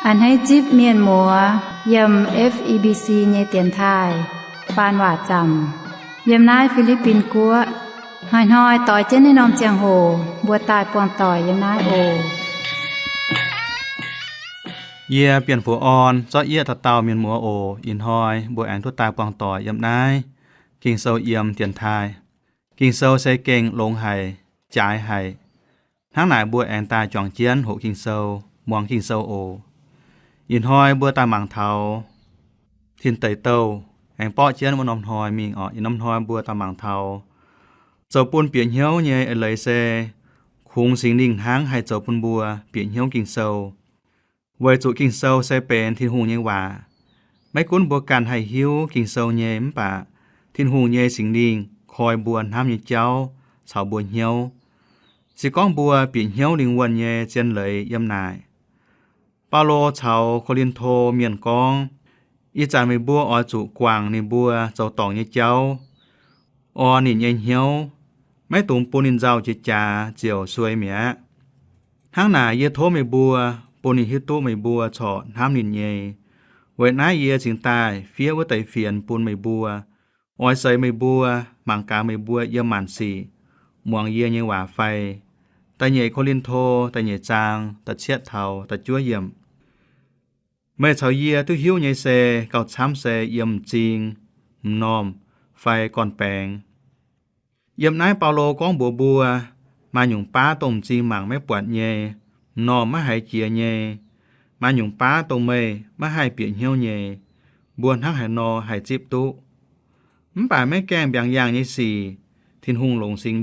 A'hneiv zipv mienh muoz yiem F E B C nyei dienx taaih faan waac zaamc yiem naaiv Fi^li^bin Guoqv. Hnoi-hnoi doix jienv naaiv norm ziangh hoc mbuo daaih buangh doic yiem naaiv oc. Yie Bienh Fuoz Orn zorqv yieqv dauh dauh mienh muoz oc. Ih hnoi mbuo aengx duqv daaih buangh doic yiem naaiv Ging-Sou yiem dienx taaih. Ging-Sou se gengh longx haic, jaaix haic. Hnangv naaic mbuo aengx daaih juangc jienv hoqc Ging-Sou, muangx Ging-Sou oc. Ih hnoi mbuo daaih mangc taux Tin Deic Douh, aengx borqv jienv wuov norm hnoi mingh oc. Ih norm hnoi mbuo daaih mangc taux zoux bun bieqc hnyouv nyei eix leiz se kungx Singx Lingh hnangv haih zoux bun mbuo bieqc hnyouv Ging-Sou. Weic zuqc Ging-Sou se benx Tin-Hungh nyei waac. Maiv gunv mbuo ganh haih hiuv Ging-Sou nyei mv baac Tin-Hungh nyei Singx Lingh koi mbuo hnamv nyei jauv caux mbuo hnyouv. Se gorngv mbuo bieqc hnyouv lingh wuonh nyei zien leiz yiem naaic. Baulo caux Ko^lin^to Mienh gorngv, ih zanc meih mbuo oix zuqc guangc ninh mbuo zoux dorngc nyei jauv, orn ninh nyei hnyouv, maiv dungx bun ninh nzauh jiex jaax ziouc suei mi'aqv. Hnangv naaic yie tov meih mbuo bun ninh hiuv duqv meih mbuo corc hnamv ninh nyei. Weic naaiv yie cingx daaih fiev wuov deix fienx bun meih mbuo, oix seix meih mbuo, mangc gaax meih mbuo yiem maanc sic muangx yie nyei waac fai. Da'nyeic Ko^lin^to da'nyeic zaang da'cietv taux da'juov yiemc. Meih caux yie duqv hiuv nyei se gauh camv se yiem m'zing, m'normh, fai gorn-baengx. Yiem naaiv Baulo gorngv mbuox mbuo, maaih nyungc baav dongh m'zing mangc maiv buatc nyei, m'normh maiv haiz jiex nyei, maaih nyungc baav dongh meih maiv haih bieqc hnyouv nyei, mbuo hnangv haaix nor haih zipv duqv? Mv baac maiv gaengh mbiaangx yaangh nyei sic, Tin-Hungh longc Singx Lingh